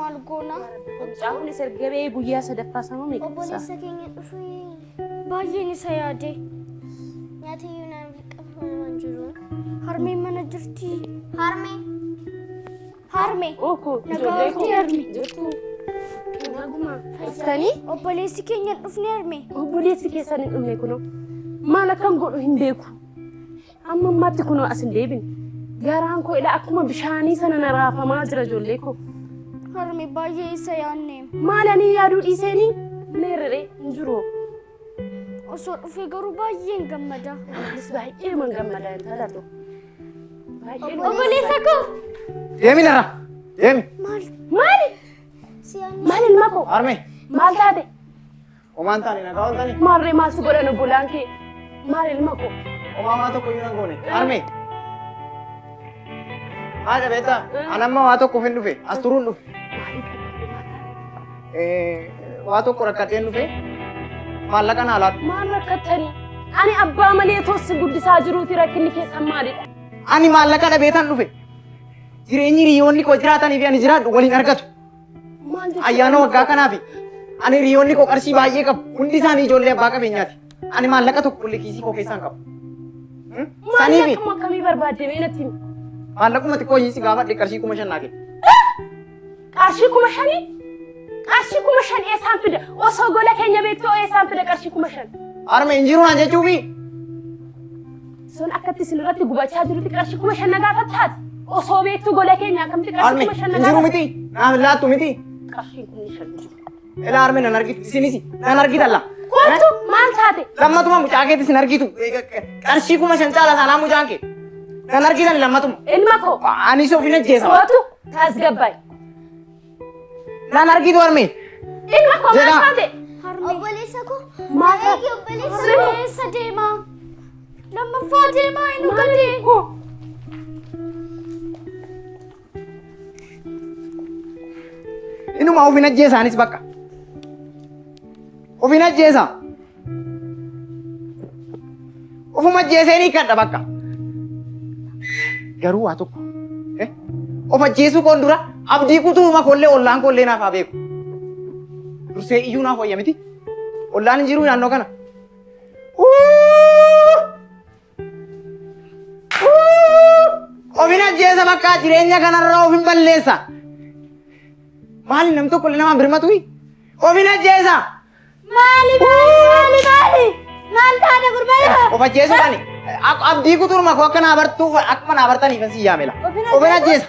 Maal goona? Mucaan kunis erga ba'ee guyyaa sadaffaa sama meeqa? Obboleessa keenya dhufee Baay'een isa yaade. Nyaata iyyuu naan qabaman jiru. Harmeen mana jirti. Harmee. Harmee. Ookoo Nagaa ijoollee koo oltee harme. Jirtu. Naguma. Dhuftanii? Obboleessi keenya hin dhufne harme. Obboleessi keessan hin dhufne kunoo. Maal akkan godhu hin beeku. Amma ammaatti kunoo as hin deebine. Garaan koo ilaa akkuma bishaanii sana na raafamaa jira ijoollee koo. Harme baay'ee isa yaadne. Maal ani yaaduu dhiiseenii? Meerree hin jiru. Osoo dhufee garuu baay'een gammada. Anis baay'ee man gammada intala too. Baay'ee Obboleessa koo. Deemi narra. Deemi. Maal? Maali? Maal ilma koo? Harmee. Maal taate? Homaan taane nagaa ooltanii? Maarree maal si godhan obbolaan kee? Maal ilma koo? Homaa waa tokko iyyuu nan goone. Harmee. Maal beektaa? An amma waa tokkoof hin dhufe. As turuun dhufe. Waa tokko rakkadheen dhufe. Maallaqa naa laadhu. Maal rakkattanii? Ani abbaa malee tossi guddisaa jiruuti rakkinni keessan maalidha? Ani maallaqa dhabeetan dhufe. Jireenyi hiriyoonni koo jiraatanii fi ani jiraadhu waliin argatu. Maal jechuudha? Ayyaana waggaa kanaafi ani hiriyoonni koo qarshii baay'ee qabu. Hundi isaanii ijoollee abbaa qabeenyaati. Ani maallaqa tokko illee kiisii koo keessaa hin qabu. Saniifi Maallaquma akkamii barbaadde mee natti himi? Maallaquma xiqqoo si gaafadhe qarshii 5,000 naa kenni. Qarshii 5,000? Qarshii 5,000 eessaan fida? Osoo gola keenya beektuu eessaan fida qarshii 5,000? Harme hin jiru naan jechuufi. Sun akkatti isin irratti gubachaa jirutti qarshii 5,000 na gaafattaati? Osoo beektuu gola keenya akkamitti qarshii Harme 5,000 na hin jiru gaafatta? miti. Naaf hin laattu miti. Qarshiin 5,000 hin jiru. Ilaa harme nan argitu isinis nan argitan laa. Kottu maal taate? Lammatuma mucaa keetis hin argitu. Qarshii 5,000 caala taanaa mucaan kee. Nan argitan lammatuma. Ilma koo. Anis of hin ajjeesa. Kottu tasgabba'i. Nan argitu harme. Ilma koo maal Jedhaa. taate? Obboleessa koo. Maal taate? Eegi obboleessa Harmee eessa deema? Lammaffaa deemaa hin dhugatee. Koo. Inuma of hin ajjeesa anis bakka. Of hin ajjeesa. Ofuma ajjeesee ni kadha bakka. Garuu waa tokko. Of ajjeesuu koon dura abdii kutuuma koollee ollaan koollee naaf haa beeku. Dursee iyyuu naaf wayya miti. Ollaan hin jiruu naannoo kana. Uuuu! Ofin ajjeesa bakka jireenya kanarraa ofin balleessa. Maali namni tokko illee namaan birmatu? Ofin ajjeesa. Maali maali maali maali? Maal taate gurbaa? Of ajjeesu ani abdii kutuuruma koo akka naa bartuu akkuma naa bartaniif si yaamela. Ofin ajjeesa.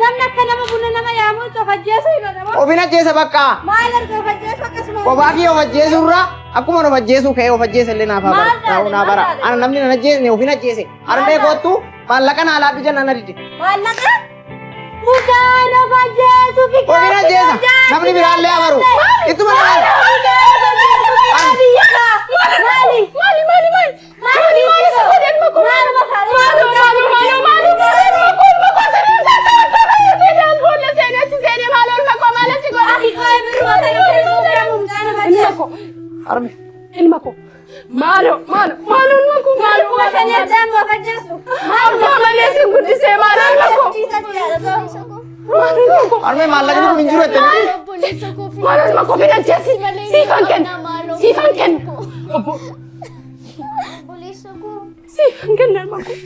Namni akka nama buna nama yaamu of ajjeesu hima nama. Ofin ajjeesa bakka. Maal arga of ajjeesu akkasuma. Kophaa kiyya of ajjeesuu irraa akkuma of ajjeesuu ka'ee of ajjeese illee naaf haa Maal bara. taate, Naa bara. maal taate? Ana namni nan ajjeesne ofin ajjeese. Harmee Maal taate? kottu maallaqa naa laadhu jennaan na dide. Maallaqa? Mucaan of ajjeesu fi Ofin ajjeesa. Namni biraallee abaru. Ittuma na laala. Maali? Maali maali maali? Maali maali si godhe ilma koo? Maali maali maali maali ilma koo ilma koo sirrii seenee as boolla seenee achi seenee maali ilma koo maali si godhe? Ilma koo Harme. ilma koo maaloo maaloo maaloo ilma koo maaloo abbaa malee si guddisee maaloo ilma koo maaloo ilma koo Harmee maallaqni kun hin jiru jettee miti. Obboleessa koo fi maaloo ilma koo fidhacheessi siifan kenna siifan kenna obbo Obboleessa koo. siifan kenna ilma koo.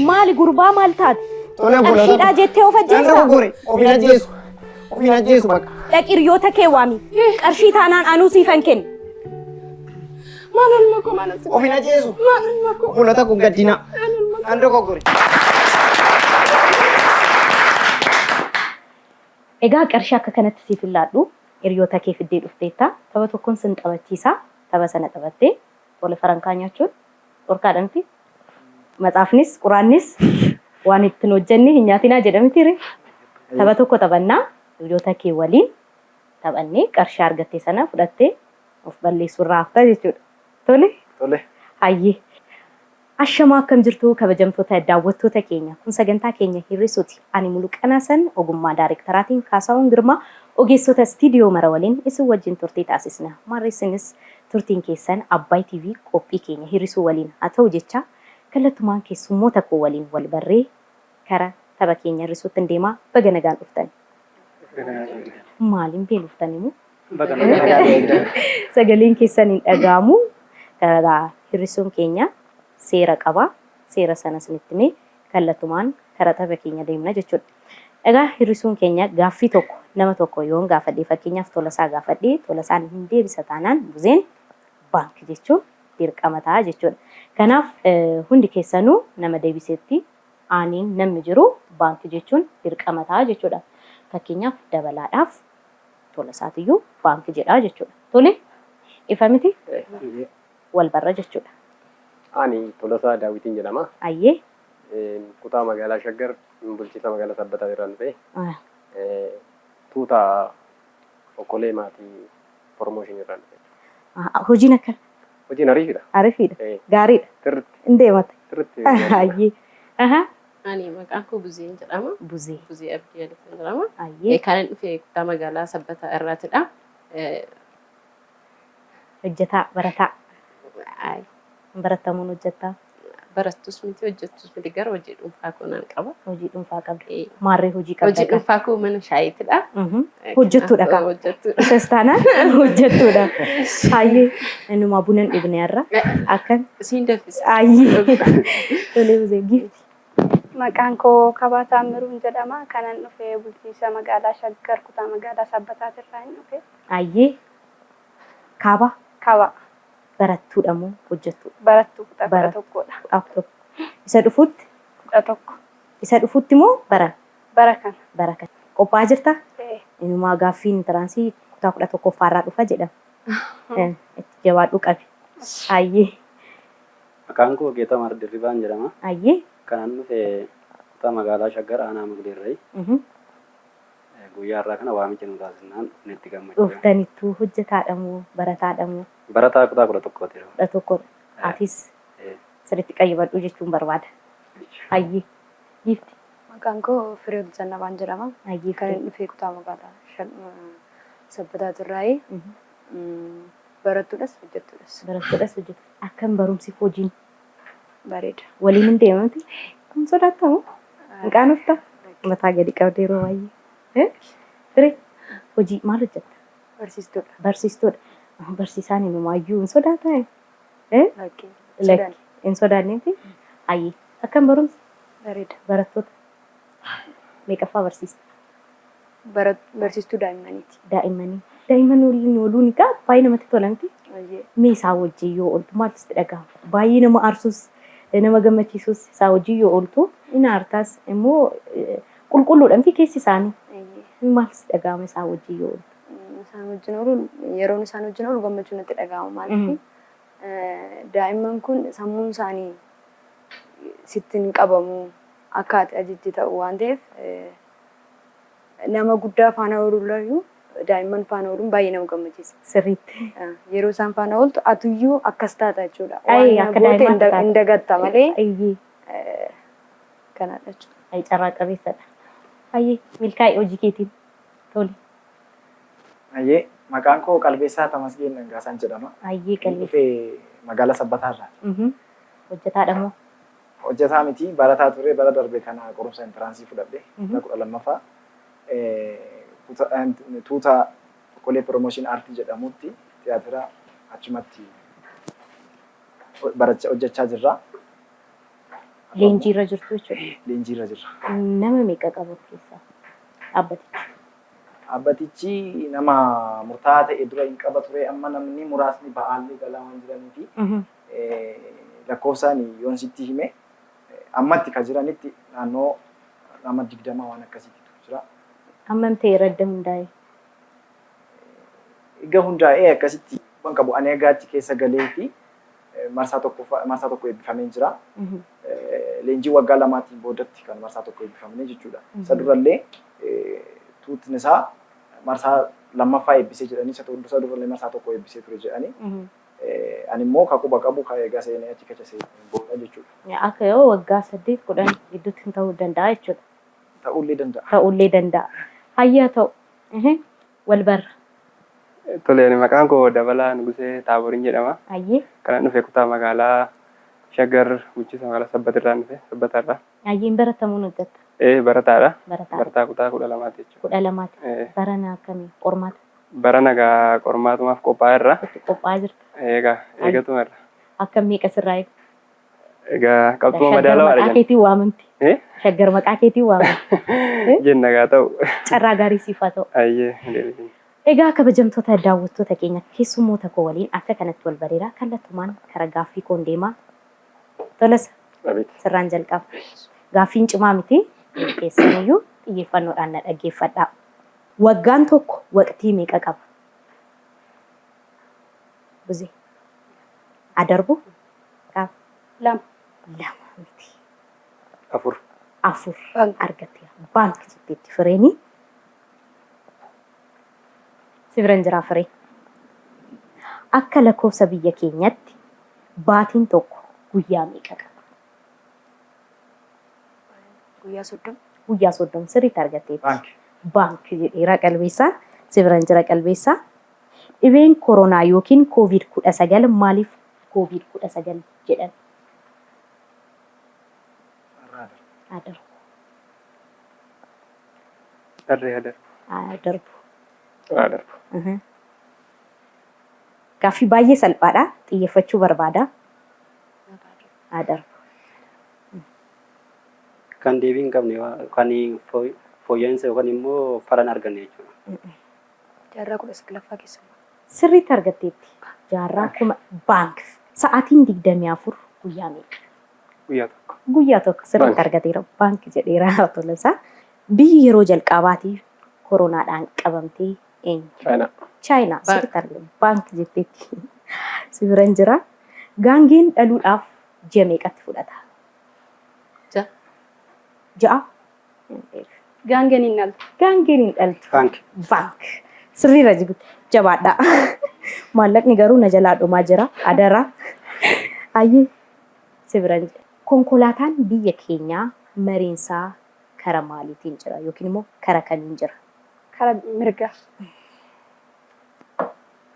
Maali gurbaa maal taate? Tole obboleessa. Qarshiidhaa jettee of Nan ajjeestaa? dogoggore. Ofin ajjeesu. Ofin ajjeesu bakka. Dhaqi hiriyoota kee waami. Qarshii taanaan anuu siifan kenna. Maaloo ilma koo maaloo si Ofin ajjeesu. maaloo ilma koo Obbolota kun gaddina. Nan dogoggore. Egaa qarshii akka kanatti siif hin laadhu. Hiriyoota kee fiddee dhufteetta. Tapha tokkon sin taphachiisa. Tapha sana taphattee tola farankaa nyaachuun dhorkaadha miti? Matsaafnis, quraannis waan itti hin hojjenne hin nyaatinaa jedha miti ree? Tapha tokko taphannaa. Hiriyoota kee waliin taphannee qarshii argatte sana fudhattee of balleessuu irraa hafta jechuudha. Tole? Tole. Hayyee. Ashamaa akkam jirtu kabajamtoota daawwattoota keenya. Kun sagantaa keenya Hir'isuuti. Ani Muluqan Hasan ogummaa daarektaraatiin Kaasahuun Girmaa ogeessota istiidiyoo mara waliin isin wajjin turtii taasisna. Maarree isinis turtiin keessan Abbaay TV qophii keenya Hir'isuu waliin haa ta'u jechaa kallattumaan keessummoota koo waliin wal barree kara tapha. Tapha keenya hir'isuutti hin deemaa. Baga nagaan dhuftan. Maaliin beeloftan immoo? Sagaleen keessan hin dhaga'amu. Hir'isuun keenya seera qaba. Seera sana isinitti himee kallattumaan karaa tapha keenya deemna jechuudha. Egaa hir'isuun keenya gaaffii tokko nama tokko yoon gaafadhe, fakkeenyaaf Tolasaa gaafadhe, Tolasaan hin deebisa taanaan Buzeen baank jechuun dirqama ta'a jechuudha. Kanaaf hundi keessanuu nama deebisetti aaniin namni jiru baank jechuun dirqama ta'a jechuudha. Fakkeenyaaf Dabalaadhaaf Tolasaatiyyuu baank jedhaa jechuudha. Tole, ifa miti? Wal barra jechuudha. Ani Tolasaa Daawitiin jedhama. Ayyee. Kutaa magaalaa Shaggar, bulchiinsa magaalaa Sabbataa irraan dhufe. Tuuta Okkolee Maatii Promotion irraan dhufe. Hojiin akkam? Hojiin ariifidha. Ariifidha. Gaariidha. Sirriitti. Hin deemata. Sirriitti. Ayyee. Ani maqaan koo Buzeen jedhama. Buzee. Buzee Abdii Alifan jedhama. Ayyee. Kan inni dhufe kutaa magaalaa Sabbataa irraatidha. Hojjetaa, barataa. Barattamuun hojjettaa? Barattus miti, hojjettus miti, gara hojii dhuunfaa koo nan qaba. Hojii dhuunfaa qabda. Maarree hojii qabda? Hojii dhuunfaa koo mana shaayiitidha. Hojjettuudha kaa. Hojjettuudha. Isas taanaan hojjettuudha. Hayyee, innumaa buna hin dhugne har'a. Akkan. Siin danfisa. Hayyee. Tolee Buzee, giifti. Maqaan koo Kabaa Taammiruun jedhama. Kanan dhufe bulchiinsa magaalaa Shaggar, kutaa magaalaa Sabbataatirraa hin dhufe. Hayyee. Kaabaa. Kabaa. Barattuudha moo hojjettuudha? Barattuu kutaa 11dha. 11. Isa dhufutti? 11. Isa dhufutti moo bara? Bara kana. Bara kana. Qophaa'aa jirtaa? Ee. Inumaa gaaffiin entrance kutaa 11ffaarraa dhufa jedhama. Itti jabaadhuu qabi. Hayyee. Maqaan koo Geetamar Dirribaan jedhama. Hayyee. Kanan dhufe kutaa magaalaa Shaggar, aanaa Mugdeerrayi. Guyyaa har'aa kana waamicha nu taasisnaan dhufneetti gammachuu. Dhuftaniittuu, hojjetaadha moo barataadha moo? Barataa kutaa 11ti. 11dha. Atis sirriitti qayyabadhu jechuun barbaada. Hayyee. Giifti. Maqaan koo Fireewoot Zannabaan jedhama. Hayyee. Kan inni dhufe kutaa magaalaa Sabbataatirraayi. Barattuudhas hojjettuudhas. Barattuudhas hojjettu. Akkam barumsi, hojiin? Bareeda. Waliin hin deemamti? Hin sodaattamu? Hin qaanofta? Mataa gadi qabda yeroo baay'ee. Firee, hojii maal hojjetta? Barsiistuudha. Barsiistuudha. Barsiisaan inumaayyuu hin sodaataa? Lakki. Lakki. Hin sodaanneeti? Hayyee. Akkam barumsi? Bareeda. Barattoota meeqaffaa barsiista? Barsiistuu daa'immaniiti. Daa'immanii. Daa'imman waliin ooluun egaa baay'ee namatti tola miti? Mee isaa wajjin yoo ooltu maaltu sitti dhagahama? Baay'ee nama aarsus, nama gammachiisus, isaa wajjin yoo ooltu inni aartaas immoo qulqulluudha miti keessi isaanii? Maaltu sitti dhagahama isaa wajjin yoo ooltu? Isaan wajjin ooluun, yeroon isaan wajjin oolu gammachuu natti dhagahama. Maaliif, daa'imman kun sammuun isaanii sitti hin qabamu, akka ati ajajji ta'u waan ta'eef, nama guddaa faana ooluurrayyuu daa'imman faana ooluun baay'ee nama gammachiisa. Sirriitti. Yeroo isaan faana ooltu atuyyuu akkas taata jechuudha. Ay, Waan akka goote daa'immaatti taata. hin dagatta malee Ayyee. kanadha jechuudha. Ay, carraa qabeessadha. Ayyee, milkaa'ii hojii keetiin. Tole. Ayyee, maqaan koo Qalbeessaa Tamasgeen Dhangaasaan jedhama. Ayyee, Inni Qalbeessa. dhufe magaalaa Sabbataarraa. Hojjetaadha moo? Hojjetaa miti, barataa ture. Bara darbe kana qorumsa entrance fudhadhe, kutaa 12ffaa. Tuuta Okkolee Promotion Aartii jedhamutti tiyaatira achumatti barachaa hojjechaa jirra. Leenjiirra jirtu jechuudha. Leenjiirra jirra. Nama meeqa qabu of keessaa dhaabbatichi? Dhaabbatichi nama murtaa'aa ta'e dura hin qaba ture. Amma namni muraasni ba'aallee galaa waan jiranii fi lakkoofsaan yoon sitti hime, ammatti kan jiranitti naannoo nama 20 waan akkasiitu jira. Hammam ta'e radda hundaa'e? Egaa hundaa'ee akkasitti waan qabu, ani egaa achi keessa galee fi marsaa tokko eebbifamee jira. Leenjii waggaa 2tiin boodatti kan marsaa tokko eebbifamne jechuudha. Isa durallee tuutni isaa marsaa lammaffaa eebbisee jedhanii, isa durallee marsaa tokko eebbisee ture jedhanii. Ani immoo ka quba qabu ka egaa seenee achi keessa seenee booda jechuudha. Akka yoo waggaa 8, 10 gidduutti ta'uu danda'a jechuudha. Ta'uullee danda'a. Ta'uullee danda'a. Hayyaa ta'u. Wal barra. Tole, ani maqaan koo Dabalaa Nugusee Taaboriin jedhama. Hayyee. Kanan dhufe kutaa magaalaa Shaggar, bulchiinsa magaalaa Sabbatirraan dhufe, Sabbatarraa. Hayyeen, baratamuun hojjetta? Barataadha. Barataadha. Barataa kutaa 12ti jechuudha. 12ti. Eh. Barana akkamii? Qormaata Barana egaa qormaatumaaf qophaa'aa irra. itti qophaa'aa jirta. Egaa eegatuma irra. Akkam meeqa sirraa eegu? Egaa qabxuma Shaggar madaalawaadha maqaa jenna. keetiin waamamti. Eh? Shaggar maqaa keetiin waamamti. Jenna gaa ta'u. Carraa gaarii siif haa ta'u. Ayyee deebisin. Egaa kabajamtoota daawwattoota keenya keessummoota koo waliin akka kanatti wal bareera kallattumaan kara gaaffii koon deemaa. Tolasa Abeet. sirraan jalqaba. Gaaffiin cimaa miti keessaniyyuu xiyyeeffannoodhaan na dhaggeeffadhaa. Waggaan tokko waqtii meeqa qaba? Buzee. Adarbu? Qaba. 2. 2 miti. 4. 4 argatteera. Baank jetteetti fireeni. Si biran jiraa firee. Akka lakkoofsa biyya keenyatti baatiin tokko guyyaa meeqa qaba? Guyyaa 30. Guyyaa 30 sirriitti argatteetti. Baank. Baank jedheera qalbeessaan. Si biran jira qalbeessaa. Dhibeen koronaa yookiin kooviid 19 maaliif kooviid 19 jedhame? Adarbu. Harree adarbu. Adarbu. Adarbu. Gaaffii baay'ee salphaadha. Xiyyeeffachuu barbaada. Adarbu. Kan deebii hin qabne kan fooyya'insa yookaan immoo fala hin arganne jechuudha. Jaarraa 19ffaa keessa. Sirriitti argatteetti. Jaarraa kuma baank. Sa'aatiin 24 guyyaa meeqa? Guyyaa tokko. Guyyaa tokko sirriitti argateera. Baank jedheera Tolasaa. Biyyi yeroo jalqabaatiif koronaadhaan qabamtee eenyu? Chaayinaa. Chaayinaa sirriitti argate. Baank jetteetti. Si biran jira. Gaangeen dhaluudhaaf ji'a meeqatti fudhata? 6. 6? Gaangeen hin dhaltu. Gaangeen hin dhaltu. Baank. Baank. Sirriirra jiru. Jabaadha. Maallaqni garuu na jalaa dhumaa jira. Adara. Ayyee si biran jira. Konkolaataan biyya keenyaa mariinsaa kara maaliitiin jira yookiin immoo kara kamiin jira? Kara mirgaa.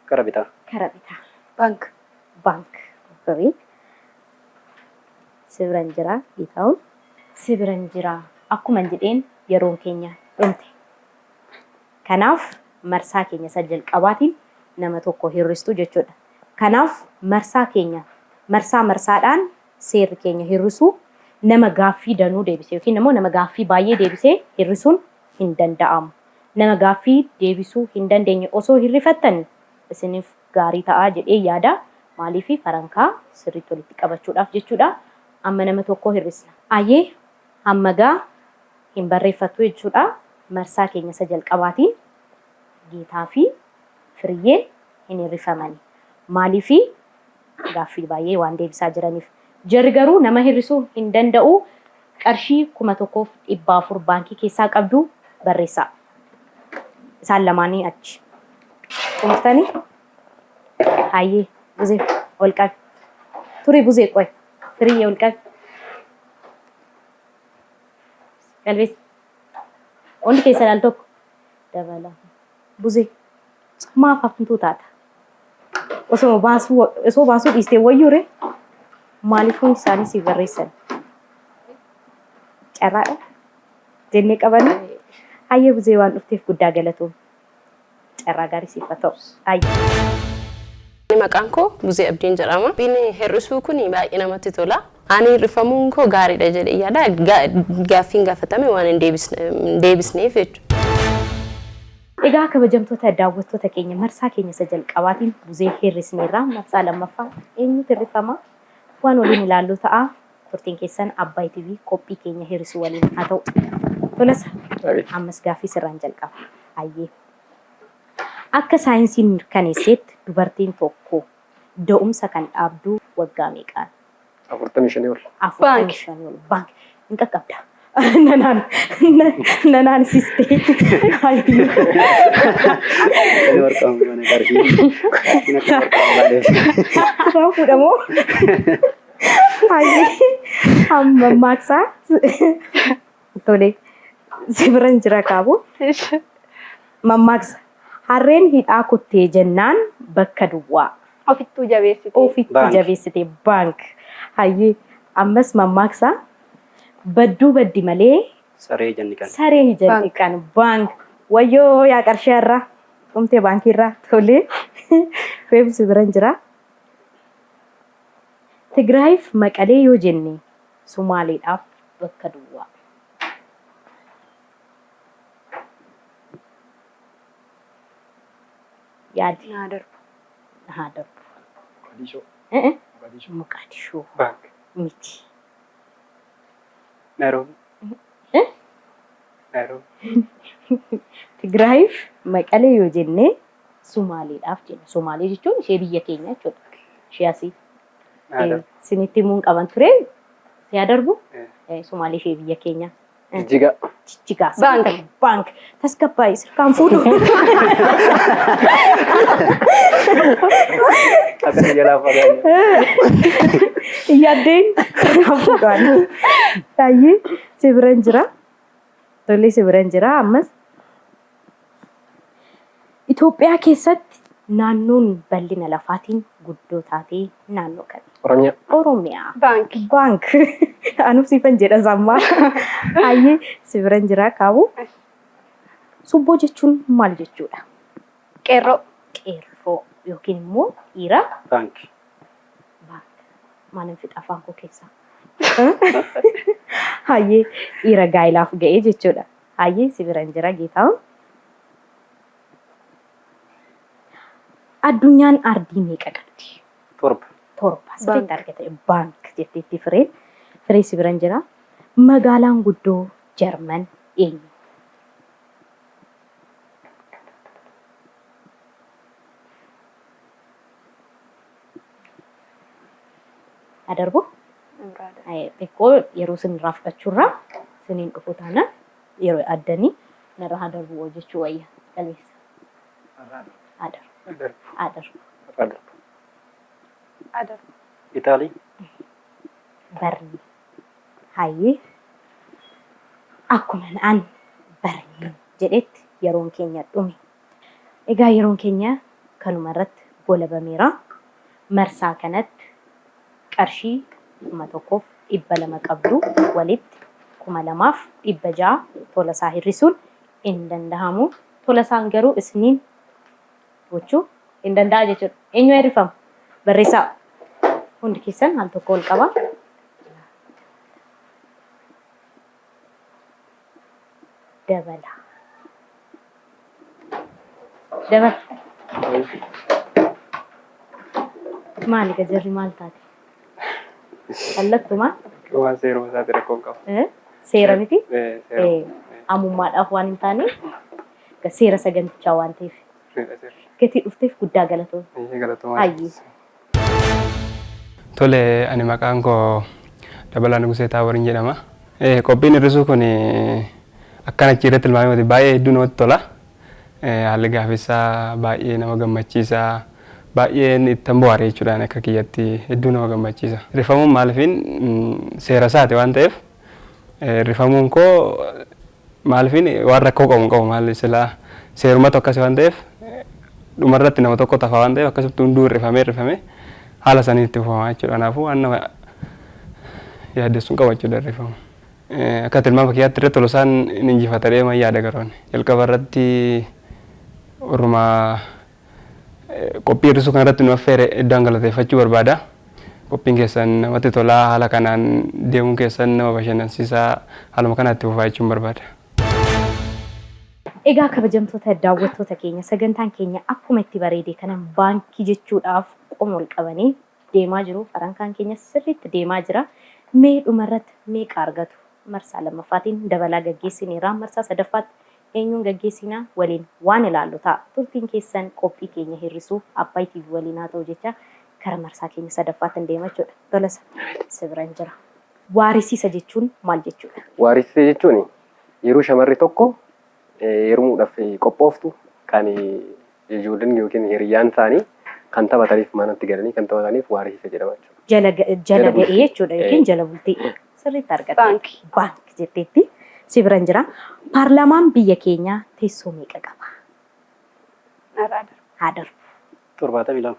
Kara bitaa. Kara bitaa. Baank. Baank. Firii. Si biran jira Geetahuun. Si biran jira. Akkuman jedheen yeroon keenya dhumte. Kanaaf marsaa keenya isa jalqabaatiin nama tokko hir'istu jechuudha. Kanaaf marsaa keenya marsaa marsaadhaan seerri keenya hir'isuu nama gaaffii danuu deebise yookiin immoo nama gaaffii baay'ee deebisee hir'isuun hin danda'amu. Nama gaaffii deebisuu hin dandeenye osoo hir'ifattan isiniif gaarii ta'a jedhee yaada. Maaliif farankaa sirriitti walitti qabachuudhaaf jechuudha. Amma nama tokko hir'isna. Ayyee hamma gaa hin barreeffattu jechuudha. Marsaa keenya isa jalqabaatiin Geetaa fi Firiyyeen hin hirrifamani. Maaliif gaaffii baay'ee waan deebisaa jiraniif. Jarri garuu nama hir'isuu hin danda'u. Qarshii 1400 baankii keessaa qabdu barreessaa. Isaan lamaanii achi. Xumurtanii? Hayyee Buzee ol qabi. Turi Buzee qoy. Firiyyee ol qabi. Qalbeessa. Hundi keessan al tokko. Dabala. Buzee. Maaf haftuu taata? Osoo baasuu osoo baasuu dhiistee wayyuu ree? Maaliif hundi isaanii siif barreessan? Carraadha? Jennee qabanii? Hayyee Buzee waan dhufteef guddaa galatoom. Carraa gaarii siif haa ta'u. Hayyee. Maqaan koo Buzee Abdiin jedhama. Qophiin hir'isuu kun baay'ee namatti tola. Ani hir'ifamuun koo gaariidha jedhee yaada. Gaaffiin gaafatame waan hin deebisneef jechuudha. Egaa kabajamtoota daawwattoota keenya marsaa keenya isa jalqabaatiin Buzee hir'isneerra. Marsaa lammaffaa eenyutu hir'ifama? Waan waliin ilaallu ta'a. Turtiin keessan Abbaay TV qophii keenya hir'isuu waliin haa ta'u. Tolasa. Ammas gaaffii sirraan jalqaba. Hayyee. Akka saayinsiin mirkaneesseetti dubartiin tokko da'umsa kan dhaabdu waggaa meeqaan? 45 ol. 45 ol. Baank. Hin qaqqabda. Nanaan nanaan sistee. Inni warqaan mana qarshii. Inni akka warqaan baaleef. Waan fuudhamoo? Hayyee. Amma maaksaa. Tole. Si biran jira kaabu. Mammaaksa. Harreen hidhaa kuttee jennaan bakka duwwaa. Ofittuu jabeessite. Ofittuu Baank. jabeessite. Baank. Hayyee. Ammas mammaaksa. Badduu baddi malee Saree ija hin dhiqan. Saree ija hin dhiqan. Baank. Wayyoo yaa qarshii har'aa. Dhumtee baankii irraa. Tolee. Reefu si biran jira. Tigraayiif Maqalee yoo jenne Sumaaleedhaaf bakka duwwaa. Yaadi. Naa darbu. Haa darbu. Moqadishoo. Eh, eh. Moqadishoo. Moqadishoo Baank. miti. Naayiroobii. Eh? Naayiroobii. Tigraayiif Maqalee yoo jenne Sumaaleedhaaf jenna. Sumaalee jechuun ishee biyya keenya jechuudha. Ishee asii. Naa darbu. Sinitti himuun qaban ture. Si haa darbu? Eh. Sumaalee ishee biyya keenya. Jijjigaa. Jijjigaa. Baank. Baank. Tasgabbaa'ii sirkaan fuudhu. Akka inni jalaa fagaatu. Yaaddeen sirkaan fuudhaan. Baay'ee si biran jira. Tole si biran jira ammas. Itoophiyaa keessatti naannoon bal'ina lafaatiin guddoo taate naannoo kami? Oromiyaa. Oromiyaa. Baank. Baank. Anuuf siifan jedha sammaa. Hayyee si biran jira kaabu. Subboo jechuun maal jechuudha? Qeerroo. Qeerroo yookiin immoo dhiira. Baank. Baank. Maalin fixa afaan koo keessaa? Hayyee dhiira gaa'ilaaf ga'ee jechuudha. Hayyee si biran jira Geetaahun. Addunyaan ardii meeqa qabdi? 7. 7. Sirriitti argate. Baank jetteetti fireen. Firee si biran jira. Magaalaan guddoo Jarman eenyu? Adarbu? Xiqqoo yeroo isin irraa fudhachuurraa isiniin dhufu taanaan yeroo addanii narra haa darbu hojjechuu wayya qalbeessa. Haa darbu. Haa darbu. Haa darbu. Itaalii. Barni. Hayyee. Akkuma an barni jedhetti yeroon keenya dhume. Egaa yeroon keenya kanuma irratti golabameera. Marsaa kanatti qarshii 1200 qabdu walitti 2600 Tolasaa hir'isuun hin dandahamu. Tolasaan garuu isiniin gochuu hin danda'a jechuudha. Eenyu hir'ifamu? Barreessaa. Hundi keessan al tokko ol qabaa. Dabala. Dabala. Maali gajarri maal taate? Kallattumaan Waan seeruma isaati rakkoo hin qabu. Seera miti? Seera. Amummaadhaaf waan hin taane seera sagantichaa waan ta'eef. Seera. Gatii dhufteef guddaa galatoomi. Galatoomaa. Hayyee. Tole, ani maqaan koo Dabalaa Nugusee Taaborin jedhama. Qophiin hir'isuu kun akkan achi irratti tilmaamee baay'ee hedduu namatti tola. Haalli gaaffisaa baay'ee nama gammachiisa. Baay'een ittan bohaare jechuudhaan akka kiyyatti hedduu nama gammachiisa. Rifamuun maaliifin seera isaati waan ta'eef rifamuun koo maaliifin waan rakkoo qabu hin qabu maali silaa seerumatu akkasi waan ta'eef dhumarratti nama tokko tafa waan ta'eef akkasitti hunduu hir'ifamee hir'ifamee haala saniin itti fufamaa jechuudha. Kanaafuu waan nama yaaddessu hin qabu jechuudha hir'ifamu. Akka tilmaama kiyyaatti irra Tolosaan hin injifata jedhee man yaada garuu ani. Jalqaba irratti warruma qophii hir'isuu kanarratti nu affeere iddaan galateeffachuu barbaada. Qophiin keessan namatti tolaa haala kanaan deemuun keessan nama bashannansiisaa haaluma kanaan itti fufaa jechuun barbaada. Egaa kabajamtoota daawwattoota keenya sagantaan keenya akkuma itti bareede kanan baankii jechuudhaaf qoma ol qabanii deemaa jiru. Farankaan keenya sirriitti deemaa jira. Mee dhumarratti meeqa argatu? Marsaa lammaffaatiin dabalaa gaggeessineera. Marsaa sadaffaatti eenyuun gaggeessinaa waliin waan ilaallu ta'a. Turtiin keessan qophii keenya hir'isuu Abbaay TV waliin haa ta'u jecha kara marsaa keenya sadaffaatti hin deema jechuudha. Tolasa si biran jira. Waarisiisa jechuun maal jechuudha? Waarisiisa jechuun yeroo shamarri tokko heerumuudhaaf qophooftu kan ijoolleen yookiin hiriyyaan isaanii kan taphataniif manatti galanii kan taphataniif waarisiisa jedhama jechuudha. Jala jala ga'ee jechuudha yookiin jala bultii. Sirriitti argatte. Baankii. Baank jetteetti si biran jira. Paarlaamaan biyya keenyaa teessoo meeqa qaba? Narraa darbu. Haa darbu. 72.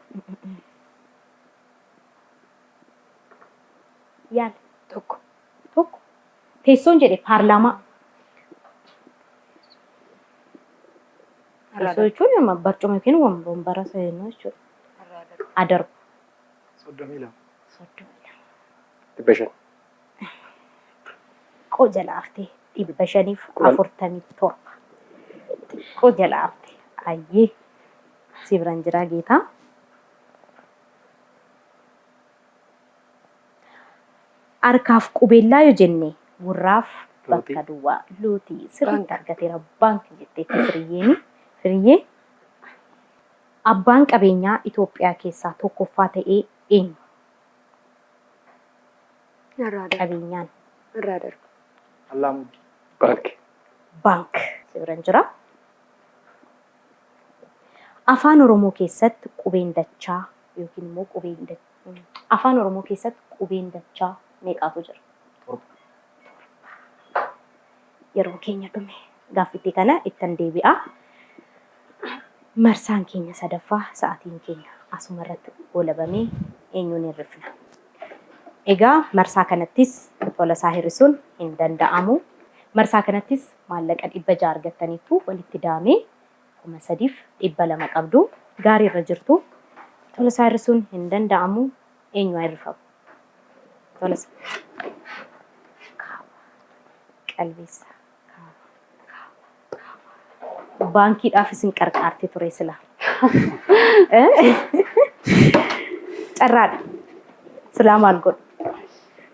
Yaali. Tokko. Tokko. Teessoon jedhe paarlaamaa. Teessoo jechuun barcuma yookiin wambara seenuu jechuudha. Adarbu. 32. 500. Xiqqoo jala haftee 547. Xiqqoo jala haftee. Ayyee. Si biran jiraa Geetaa. Harkaaf qubeellaa yoo jenne gurraaf bakka duwwaa lootii sirriitti argateera baank jetteetti firiyyeeni. Firiyyee abbaan qabeenyaa Itoophiyaa keessaa tokkoffaa ta'ee eenyu? Qabeenyaan. Irraa darba. Allaamuddii. Baanki. Baank si biran jira. Afaan Oromoo keessatti qubeen dachaa yookiin immoo qubeen Afaan Oromoo keessatti qubeen dachaa meeqaatu jira? Torba. Yeroon keenya dhume. Gaaffitti kana ittan deebi'a. Marsaan keenya sadaffaa sa'aatiin keenya asuma irratti goolabamee eenyuun hirrifna. Egaa marsaa kanattis Tolasaa hir'isuun hin danda'amu. Marsaa kanattis maallaqa 600 argattaniittu walitti daamee 3200 qabdu. Gaarii irra jirtu. Tolasaa hir'isuun hin danda'amu. Eenyu haa hir'ifamu? Tolasaa. Kaaba. Qalbeessa. Kaaba. Kaaba. Baankiidhaaf isin qarqaarti ture sila. Carraadha. Silaa maal godhu?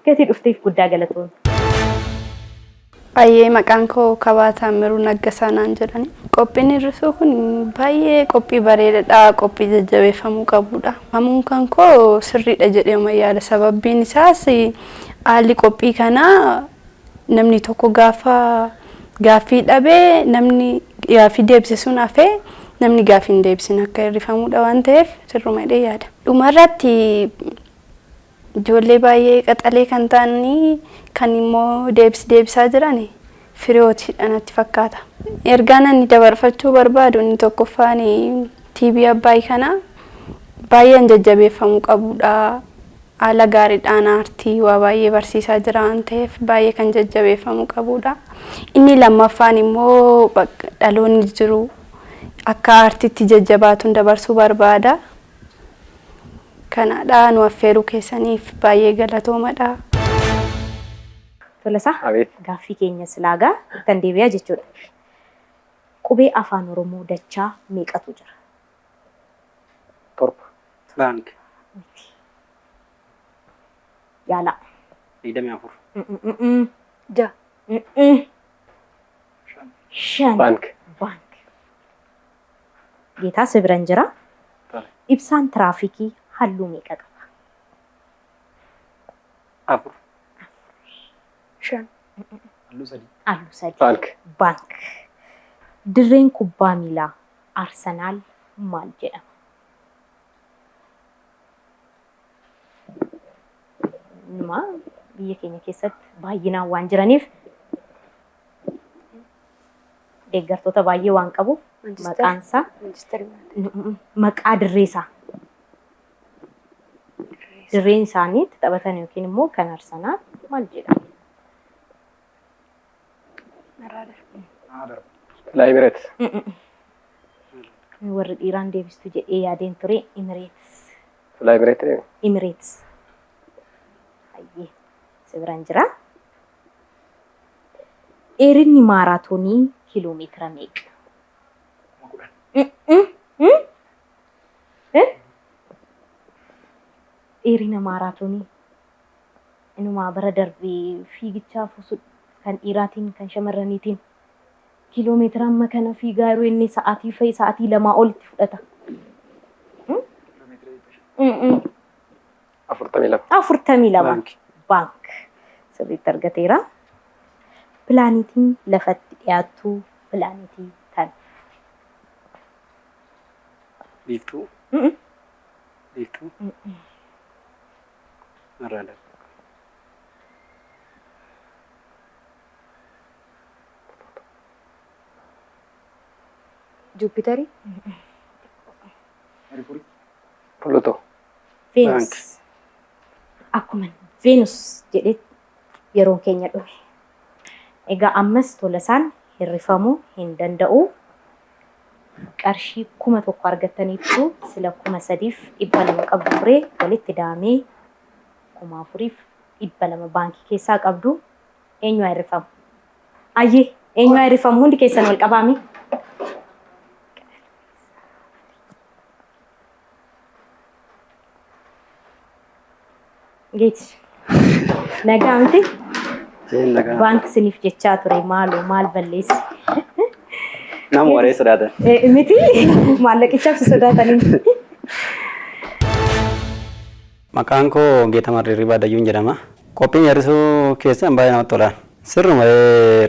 Gatii dhufteef guddaa galatoomi. Baay'ee maqaan koo Kabaa Taammiruu Naggasaa naan jedhani. Qophiin hir'isuu kun baay'ee qophii bareedaadha. Qophii jajjabeeffamuu qabudha. Hamuun kan koo sirriidha jedhee uma yaada. Sababbiin isaas haalli qophii kanaa namni tokko gaafa gaaffii dhabe namni gaaffii deebise sun hafee namni gaaffii hin deebisin akka hir'ifamuudha waan ta'eef sirruma jedhee yaada. Dhumarratti ijoollee baay'ee qaxalee kan ta'anii kan immoo deebis deebisaa jiran Firiyootiidha natti fakkaata. Ergaan ani dabarfachuu barbaadu inni tokkoffaan TV Abbaay kana baay'een jajjabeeffamuu qabudha. Haala gaariidhaan aartii waa baay'ee barsiisaa jira waan ta'eef baay'ee kan jajjabeeffamuu qabudha. Inni lammaffaan immoo dhaloonni jiru akka aartiitti jajjabaatuun dabarsuu barbaada. Kanaadha nu affeeruu keessaniif baay'ee galatoomadha. Tolasaa Abeet. gaaffii keenya silaagaa ittan deebi'aa jechuudha. Qubee afaan Oromoo dachaa meeqatu jira? Torba. Baank. Miti. Yaalaa. 24. 6. 5. Baank. Baank. Geetaa si biran jira. Tole. Ibsaan tiraafikii halluu meeqa qaba? 4. 5. Halluu sadii. Halluu sadii. Baank. Baank. Dirreen kubbaa miilaa Arsenaal maal jedhama? Inuma biyya keenya keessatti baay'inaan waan jiraniif deeggartoota baay'ee waan qabuuf maqaan isaa maqaa dirree isaa dirreen isaanii itti taphatan yookiin immoo kan Arsenaal maal jedhama? Laayibireet. Warri dhiiraan deebistu jedhee yaadeen ture Imireets. Laayibireet. Imireets. Hayyee si biraan jira. Dheerinni maaraatoonii kiiloomeetira meeqa? 10,000. Dheerina maaraatoonii inumaa bara darbee fiigichaaf osoo kan dhiiraatiin kan shamarraniitiin kiiloomeetira amma kana fiigaa yeroo inni sa'aatii fa'i sa'aatii lamaa olitti fudhata. 42. 42. Baanki. Baank. Sirriitti argateera. Pilaanitiin lafatti dhiyaattu pilaanitii tami? Biiftuu. Biiftuu. Irraa darba. Juupitarii. Merkurii. Pluto. Veenus. Akkuma Veenus jedhee yeroon keenya dhume. Egaa ammas Tolasaan hirrifamuu hin danda'u. Qarshii 1000 argattaniittu sila 3200 qabdu ture walitti daamee 4200 baankii keessaa qabdu. Eenyu haa hir'ifamu? Ayyee eenyu haa hir'ifamu? Hundi keessan wal qabaami. Geeti. Nagaa miti? Baankii isiniif jechaa ture maaloo maal balleessi? Nama waree sodaatan. Miti maallaqichaaf si sodaatanii. Maqaan koo Geetamaa Dirribaa Dayyuun jedhama. Qophiin hir'isuu keessan baay'ee namatti tola. Sirruma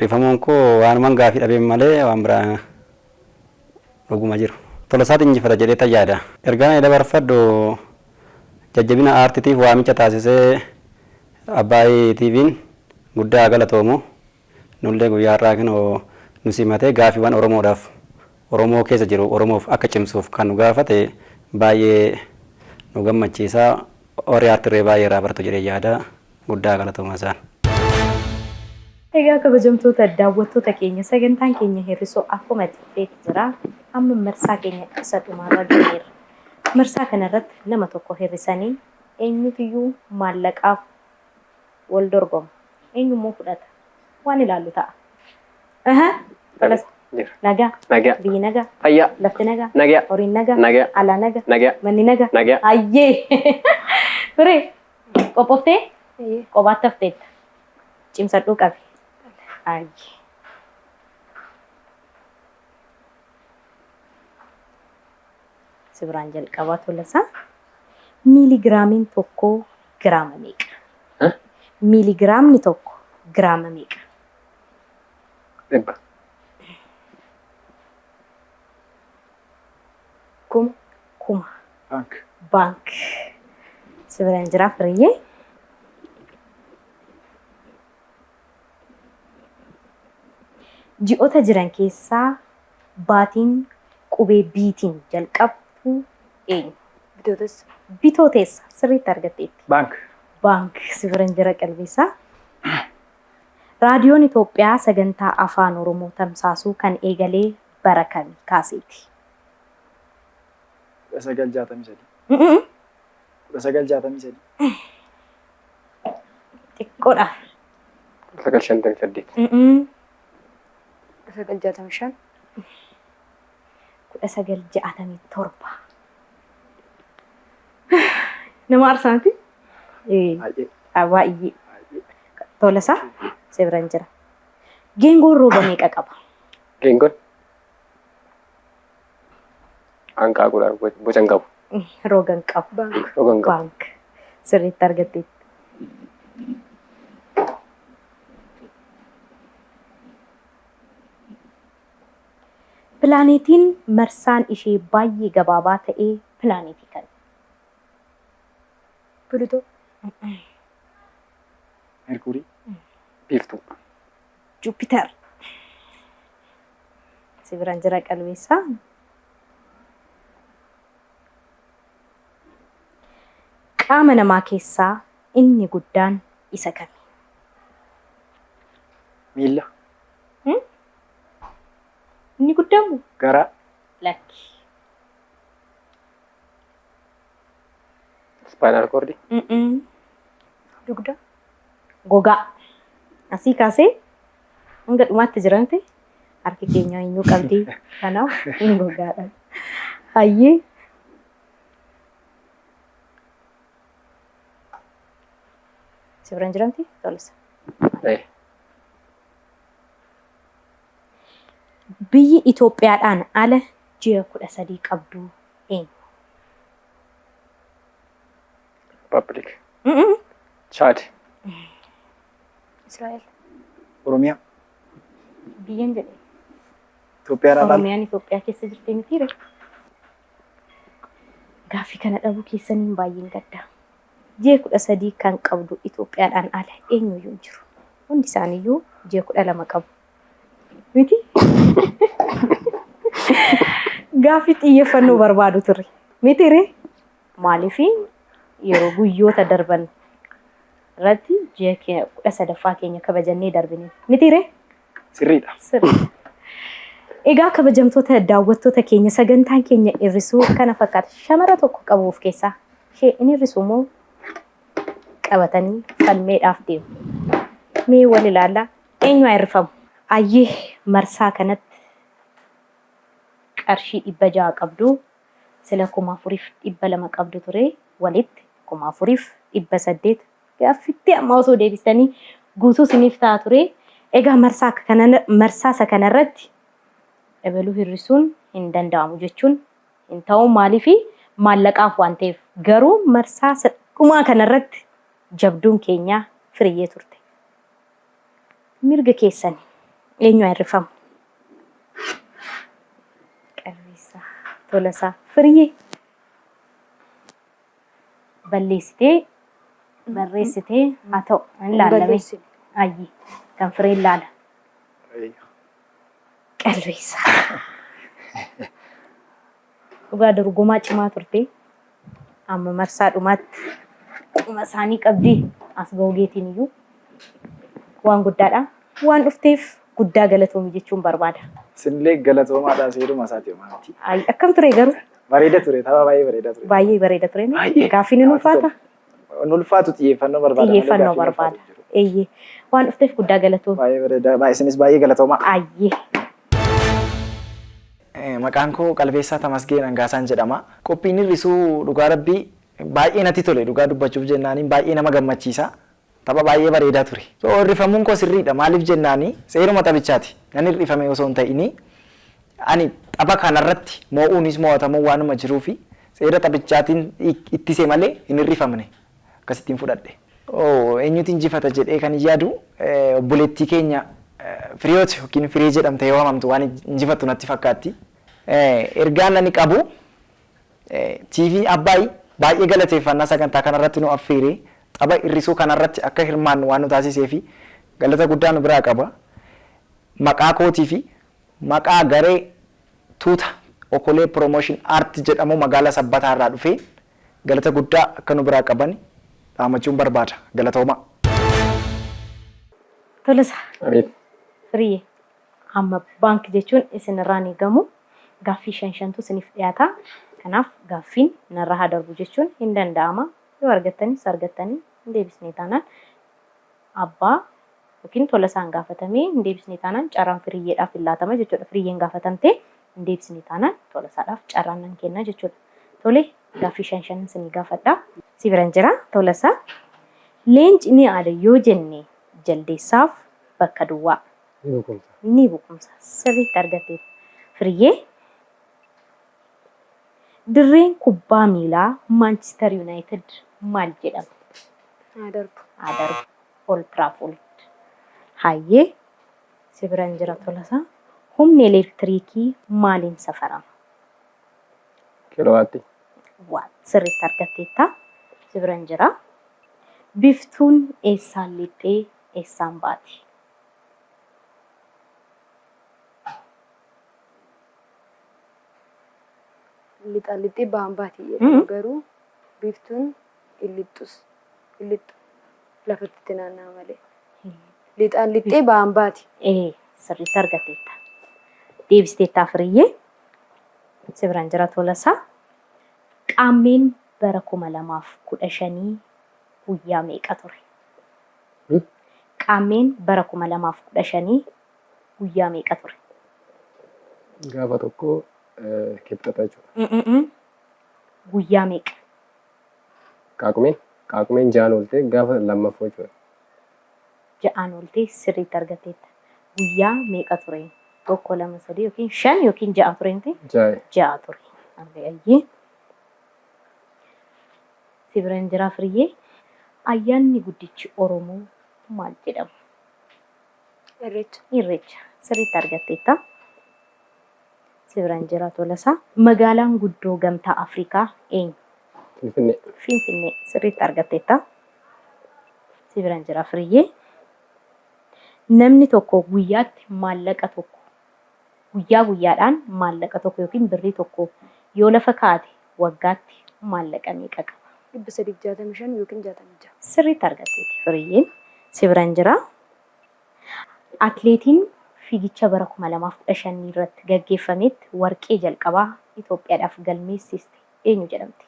rifamuun koo waanuman gaafii dhabeen malee waan biraa dhuguma jiru. Tolasaatu injifata jedhee tayyaada. Ergaan ani dabarfadhu jajjabina aartitiif waamicha taasisee Abbaay TV'n guddaa haa galatoomu. Nullee guyyaa har'aa kinoo nu simatee gaafiiwwan Oromoodhaaf Oromoo keessa jiru Oromoof akka cimsuuf kan nu gaafate baay'ee nu gammachiisa. Warri aartirree baay'ee irraa baratu jedhee yaada. Guddaa haa galatooman isaan. Egaa kabajamtoota daawwattoota keenya sagantaan keenya hir'isuu akkuma itti fufeetti jira. Amma marsaa keenya isa dhumaarra geenyeerra. Marsaa kanarratti nama tokko hir'isanii eenyutuyyuu maallaqaaf wal dorgoma. Eenyummoo fudhata. Waan ilaallu ta'a. Aha. Tolas. Jira. Nagaa. Nagaa. Biyyi nagaa. Fayyaa. Lafti nagaa. Nagaa. Horiin nagaa. Nagaa. Alaa nagaa. Nagaa. Manni nagaa. Nagaa. Ayyee. Firee. Qophooftee? Qobaatti hafteetta. Cimsadhuu qabi. Ayyee. Si biraan jalqabaa Tolasaa. Miiligiraamiin tokko giraama meeqa? Miiligiraamni tokko giraama meeqa? 100. Kuma. Kuma. Baank. Baank. Si biraan jira Firiyyee. Ji'oota jiran keessaa baatiin qubee B'tiin jalqabdu eenyu? Bitootessa. Bitootessa. Sirriitti argatteetti. Baank. Baank. Si biraan jira Qalbeessaa. Raadiyoon Itoophiyaa sagantaa Afaan Oromoo tamsaasuu kan eegalee bara kami kaaseeti? 1963. 1963. Xiqqoodha. 1958. 1965. 1967. Nama aarsaati? Baay'ee. Baay'ee. Tolasaa si biraan jira. Geengoon roga meeqa qaba? Geengoon hanqaaquudhaan boca hin qabu. Roga hin qabu. Baank. Roga hin qabu. Baank. Sirriitti argatteetti. Pilaanetiin marsaan ishee baay'ee gabaabaa ta'e pilaanetii kami? Pluto. Merkurii. Biiftuu. Jupiter. Si biraan jira Qalbeessaa. Qaama namaa keessaa inni guddaan isa kami? Miilla. Inni guddaan moo? Garaa. Lakki. Spinal cord. Dugda. Gogaa. Asii kaasee hanga dhumaatti jiran harki keenya eenyu qabdi. Kanaaf gogaadha. Hayyee. Si biraan jiramti? Tolsa. Biyyi Itoophiyaadhaan ala ji'a 13 qabdu eenyu? Republic. Chad. Israa'el. Oromiyaa. Biyyan jedhe. Itoophiyaadhaan ala. Oromiyaan Itoophiyaa keessa jirti mitiire? Gaaffii kana dhabuu keessaniin baay'een gadda. Ji'a 13 kan qabdu Itoophiyaadhaan ala eenyuyyuu hin jiru. Hundi isaaniiyyuu ji'a 12 qabu. Miti? Gaaffii xiyyeeffannoo barbaadu ture. Mitiire? Maaliif yeroo guyyoota darban irratti ji'a 13ffaa keenya kabajannee darbine. Mitiire? Sirriidha. Sirriidha. Egaa kabajamtoota daawwattoota keenya sagantaan keenya hir'isuu kana fakkaata. Shamara tokko qabu of keessaa. Ishee inni hir'isu immoo qabatanii falmeedhaaf deemu. Mee wal ilaallaa eenyu haa hir'ifamu? Ayyee marsaa kanatti qarshii 600 qabdu sila 4200 qabdu ture walitti 4800 gaaffitti amma osoo deebistanii guutuu isiniif ta'a ture. Egaa marsaa akka kana marsaa isa kanarratti ebaluu hir'isuun hin danda'amu jechuun hin ta'u maaliifi maallaqaaf waan ta'eef garuu marsaa isa dhumaa kanarratti jabduun keenyaa firiyyee turte. Mirga keessani eenyu haa hir'ifamu? Qarreessaa Tolasaa Firiyyee. Balleessitee barreessitee haa ta'u hin laallamee. Balleessine. Ayyi kan fireen laala. Qalbeessaa. Dhugaa dorgomaa cimaa turte. Amma marsaa dhumaatti quma isaanii qabdi as ga'uu geetiin iyyuu waan guddaadha. Waan dhufteef guddaa galatoomi jechuun barbaada. Isinillee galatoomaadha seeruma isaati homaa miti. Ay, akkam ture garuu? Bareeda ture tapha baay'ee bareeda ture. Baay'ee bareeda ture. Gaaffiin hin ulfaata? Hin ulfaatu xiyyeeffannoo barbaada. malee Xiyyeeffannoo gaaffiin hin barbaada. Eeyyee. Waan dhufteef guddaa galatoomi. Baay'ee bareeda. Baay'ee isinis baay'ee galatoomaa. Ayyee. Maqaan koo Qalbeessaa Tamasgeen Angaasaan jedhama. Qophiin hir'isuu dhugaa rabbii baay'ee natti tole dhugaa dubbachuuf jennaaniin baay'ee nama gammachiisa. Tapha baay'ee bareedaa ture. So hir'ifamuun koo sirriidha maaliif jennaani seeruma taphichaati. Nan hir'ifame osoo hin ta'inii ani tapha kanarratti moo'uunis moo'atamuun waanuma jiruufi seera taphichaatiin ittise malee hin hir'ifamne. Akkasittiin fudhadhe. Oh, eenyutu injifata jedhee kan yaadu obboleettii keenya Firiyoot yookiin Firee jedhamtee waamamtu waan injifattu natti fakkaatti. Ergaan ani qabu TV Abbaay baay'ee galateeffannaa sagantaa kanarratti nu affeeree tapha hir'isuu kanarratti akka hirmaannu waan nu taasisee fi galata guddaa nu biraa qaba. Maqaa kootii fi maqaa garee tuuta Okolee Promotion Art jedhamu magaalaa Sabbataa irraa dhufee galata guddaa akka nu biraa qaban dhaamachuun barbaada. Galatoomaa. Tolasaa. Abeet. Firiye. Amma baank jechuun isin irraa ni gamu. Gaaffii shan shantu isiniif dhiyaata. Kanaaf gaaffiin narra haa darbu jechuun hin danda'ama. Yoo argattanis argattanii hin deebisne taanaan abbaa yookiin Tolasaan gaafatamee hin deebisne taanaan carraan Firiyyeedhaaf hin laatama jechuudha. Firiyyeen gaafatamtee hin deebisne taanaan Tolasaadhaaf carraan nan kenna jechuudha. Tole gaaffii shan shanan isinii gaafadha. Si biran jira Tolasaa. Leenci ni aada yoo jenne jaldeessaaf bakka duwwaa. Ni buqumsa. Ni buqumsa. Sirriitti argatteetta. Firiyyee. Dirreen kubbaa miilaa Maanchister Yuunaayitid maal jedhama? Haa darbu. Haa darbu. Old Trafford. Hayyee. Si biran jira Tolasaa. Humni elektiriikii maaliin safarama? Kiiloowaattii. Watt. Sirriitti argatteetta. Si biran jira. Biftuun eessaan lixxee eessaan baati? Lixaan lixxee bahan baati jedhamu garuu biiftuun hin lixxus hin lixxu lafatti itti naanna'a malee. Lixaan lixxee bahan baati. Ee sirriitti argatteetta. Deebisteettaa Firiyyee. Si biran jira Tolasaa. Qaammeen bara 2015 guyyaa meeqa ture? Qaammeen bara 2015 guyyaa meeqa ture? Gaafa tokko kibxata jechuudha. Guyyaa meeqa? Qaaqumeen qaaqumeen ja'an ooltee gaafa lammaffoo jechuudha. Ja'aan ooltee sirriitti argatteetta. Guyyaa meeqa ture? Tokko, lama, sadii yookiin shan yookiin ja'a ture miti? Ja'a. Ja'a ture. Ayyee. Si biran jiraa Firiyyee. Ayyaanni guddichi Oromoo maal jedhama? Irreecha. Irreecha. Sirriitti argatteetta. Si biran jira Tolasaa. Magaalaan guddoo Gamtaa Afrikaa eenyu? Finfinnee. Finfinnee. Sirriitti argatteetta. Si biran jira Firiyyee. Namni tokko guyyaatti maallaqa tokko guyyaa guyyaadhaan maallaqa tokko yookiin birrii tokko yoo lafa kaa'ate waggaatti maallaqa meeqa qaba? 365 yookiin 66. Sirriitti argatteetti Firiyyeen. Si biran jira. Atleetiin fiigicha bara 2015 irratti gaggeeffametti warqee jalqabaa Itoophiyaadhaaf galmeessiste eenyu jedhamti?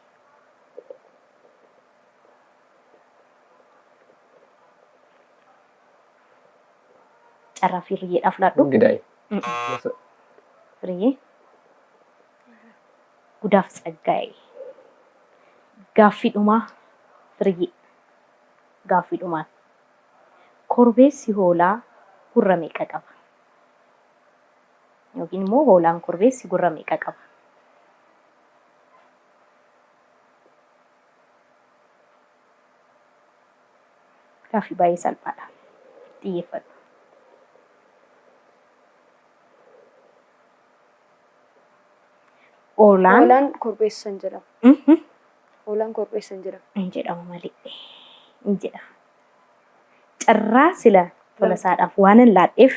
Carraa Firiyyeedhaaf laadhu. Gidaay. Firiyyee. Gudaaf Tsaggaayee. Gaaffii dhumaa Firiyyee. Gaaffii dhumaa. Korbeessi hoolaa gurra meeqa qaba? Yookiin immoo hoolaan korbeessi gurra meeqa qaba? Gaaffii baay'ee salphaadha. Xiyyeeffadhu. Hoolaan Hoolaan korbeessa hin jedhamu. Hoolaan korbeessa hin jedhamu. Hin jedhamu malee. Hin jedhamu. Carraa sila Tolasaadhaaf waanan laadheef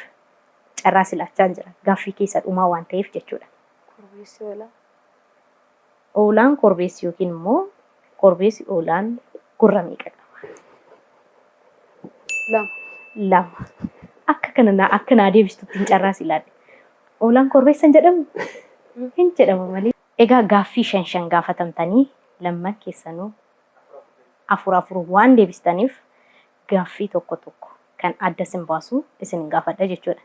carraa silaachaan jira. Gaaffii keessa dhumaa waan ta'eef jechuudha. Korbeessi hoolaa. Hoolaan korbeessi yookiin immoo korbeessi hoolaan gurra meeqa qaba? 2. 2. Akka kana naa akka naa deebistutti hin carraa si laadhe. Hoolaan korbeessa hin jedhamu? Hin jedhamu malee. Egaa gaaffii shan shan gaafatamtanii lamman keessanuu afur afur waan deebistaniif gaaffii tokko tokko kan adda isin baasu isinin gaafadha jechuudha.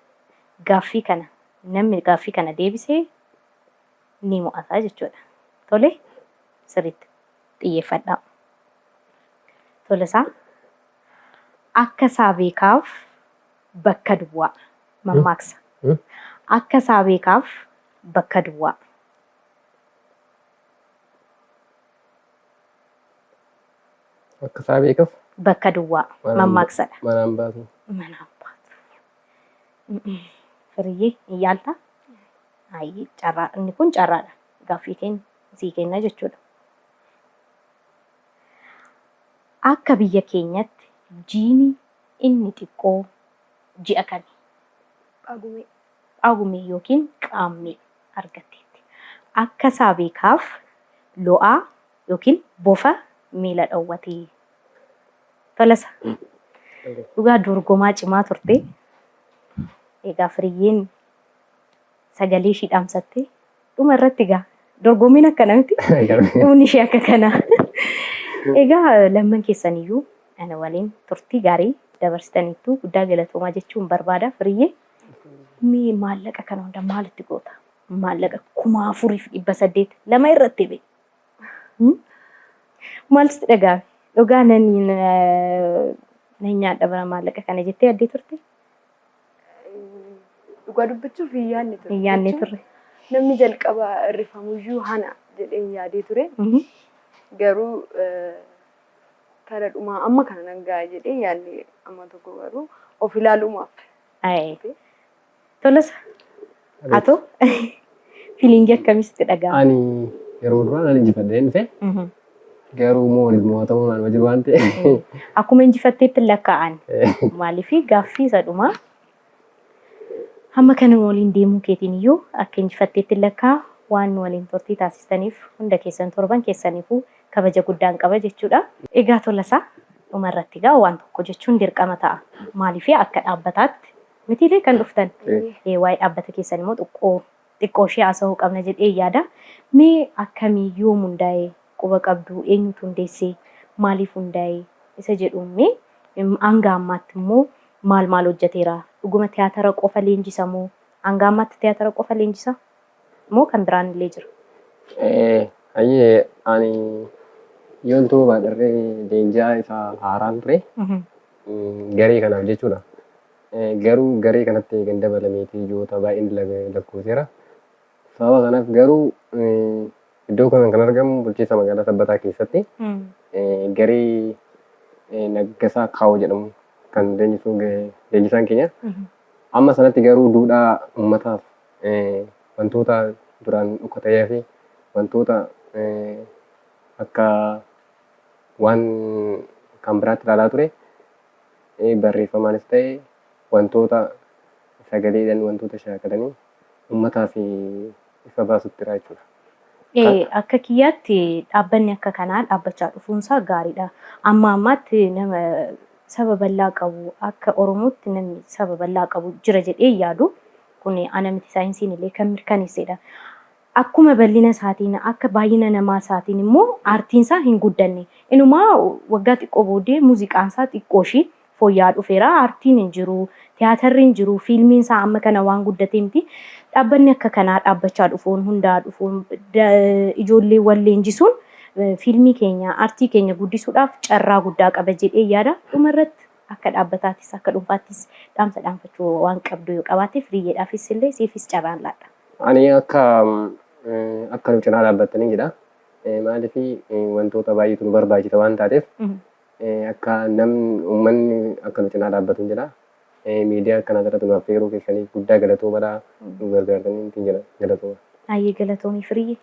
Gaaffii kana namni gaaffii kana deebise ni mo'ata jechuudha. Tole sirriitti xiyyeeffadhaa. Tolasaa akka isaa beekaaf bakka duwwaa. Mammaaksa. Akka isaa beekaaf bakka duwwaa. Akka isaa beekaaf Bakka duwwaa. Mammaaksadha. Manaan baatu. Manaan baatu. Firiyyee hin yaaltaa? Ayi carraa inni kun carraadha. Gaaffii keenya sii kenna jechuudha. Akka biyya keenyatti jiini inni xiqqoo ji'a kami? Phaagumee. Phaagumee yookiin Qaammee argatteetti. Akka isaa beekaaf lo'aa yookiin bofa miila dhowwate. Tolasa. Dhugaa dorgomaa cimaa turte. Egaa Firiyyeen sagalee ishii dhaamsatte. Dhuma irratti egaa dorgommiin akkana miti. Dhumni ishee akka kana. Egaa lamman keessan iyyuu ana waliin turtii gaarii dabarsitaniittu guddaa galatoomaa jechuun barbaada. Firiyyee mee maallaqa kana hunda maalitti goota? Maallaqa 4,800 lama irratti bee. Maal sitti dhaga'ame? Dhugaa nan nan nyaadha bara maallaqa kana jettee yaaddee turte? Dhugaa dubbachuuf hin yaadne ture. Hin yaadne Jechuun turre. Namni jalqaba irrifamuyyuu hana jedheen yaadee ture. Garuu kara dhumaa amma kana nan ga'a jedhee hin yaadne amma tokko garuu of ilaalumaaf. Ayi. Tolasa. Atoo fiiliingii akkamii sitti dhaga'ama? Ani yeroo duraa nan injifadheen dhufe. Garuu moonis mo'atamuun anuma jiru waan ta'eef. Akkuma injifatteetti hin lakkaa'an. Maaliif gaaffii isa dhumaa hamma kana nu waliin deemuu keetiin iyyuu akka injifatteetti hin lakkaa'a. Waan nu waliin turtii taasistaniif hunda keessan torban keessaniifuu kabaja guddaan qaba jechuudha. Egaa Tolasaa dhuma irratti egaa waan tokko jechuun dirqama ta'a. Maaliif akka dhaabbataatti mitiiree kan dhuftan? Waa'ee dhaabbata keessan immoo xiqqoo xiqqoo ishee haasa'uu qabna jedhee yaada. Mee akkamii yoom hundaa'e quba qabdu eenyutu hundeesse maaliif hundaa'e isa jedhuun mee hanga ammaatti immoo maal maal hojjeteera dhuguma tiyaatara qofa leenjisa moo hanga ammaatti tiyaatara qofa leenjisa moo kan biraan illee jira? Hayyee ani yoon turuu baadharree leenji'aa isa haaraan ture garee kanaaf jechuudha. Garuu garee kanatti eegan dabalameetii ji'oota baay'een lakkoofseera. Sababa kanaaf garuu iddoo kana kan argamu bulchiinsa magaalaa Sabbataa keessatti garee Naggasaa Kaawoo jedhamu kan leenjisu leenjisaan keenya. Amma sanatti garuu duudhaa uummataaf wantoota duraan dhokatee hafe wantoota akka waan kan biraatti ilaalaa ture barreeffamaanis ta'e wantoota sagaleedhaan wantoota shaakalanii uummataaf ifa baasutti jira jechuudha. Akka kiyyaatti dhaabbanni akka kanaa dhaabbachaa dhufuunsaa gaariidha. Amma ammaatti nama saba bal'aa qabu akka Oromootti namni saba bal'aa qabu jira jedhee hin yaadu. Kun ana miti saayinsiin illee kan mirkaneessedha. Akkuma bal'ina isaatiin akka baay'ina namaa isaatiin immoo aartiin isaa hin guddanne. Inumaa waggaa xiqqoo booddee muuziqaan isaa xiqqoo ishii fooyya'aa dhufeera. Aartiin hin jiru, tiyaatarri hin jiru, fiilmiin isaa amma kana waan guddatee miti. Dhaabbanni akka kanaa dhaabbachaa dhufuun, hundaa'aa dhufuun, ijoolleewwan leenjisuun fiilmii keenya, aartii keenya guddisuudhaaf carraa guddaa qaba jedhee yaada. Dhumarratti akka dhaabbataatis akka dhuunfaattis dhaamsa dhaamfachuu waan qabdu yoo qabaatte Firiyyeedhaafis illee siifis carraan laadha. Ani akka akka nu cinaa dhaabbattanii jedha. Maaliif wantoota baay'eetu nu barbaachisa waan taateef akka namni uummanni akka nu cinaa dhaabbatu jedha. Miidiyaa akkanaa irratti nu affeeruu keessaniif guddaa galatoomadha. Nu gargaartanii ittiin jedha galatooma. Baay'ee galatoomii Firiyyee.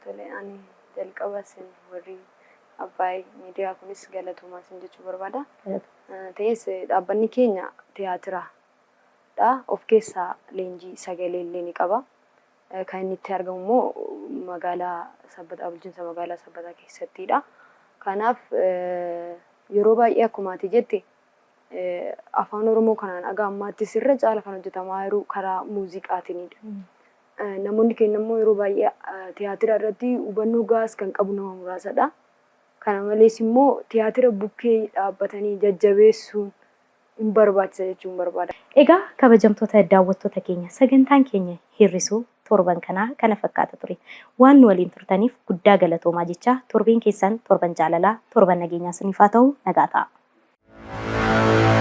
Tole ani jalqaba isin warri Abbaay miidiyaa kunis galatoomaa isin jechuu barbaada. Ta'es dhaabbanni keenya tiyaatira dha. Of keessaa leenjii sagalee illee ni qaba. Kan inni itti argamu immoo magaalaa Sabbataa bulchiinsa magaalaa Sabbataa keessattidha. Kanaaf yeroo baay'ee akkuma ati jette afaan Oromoo kanaan haga ammaattis irra caala kan hojjetamaa jiru karaa muuziqaatiinidha. Namoonni keenya immoo yeroo baay'ee tiyaatira irratti hubannoo gahaas kan qabu nama muraasadha. Kana malees immoo tiyaatira bukkee dhaabbatanii jajjabeessuun hin barbaachisa jechuun barbaada. Egaa kabajamtoota daawwattoota keenya sagantaan keenya hir'isuu torban kanaa kana fakkaata ture. Waan nu waliin turtaniif guddaa galatoomaa jechaa torbeen keessan torban jaalalaa, torban nageenyaa isiniif haa ta'u nagaa ta'aa.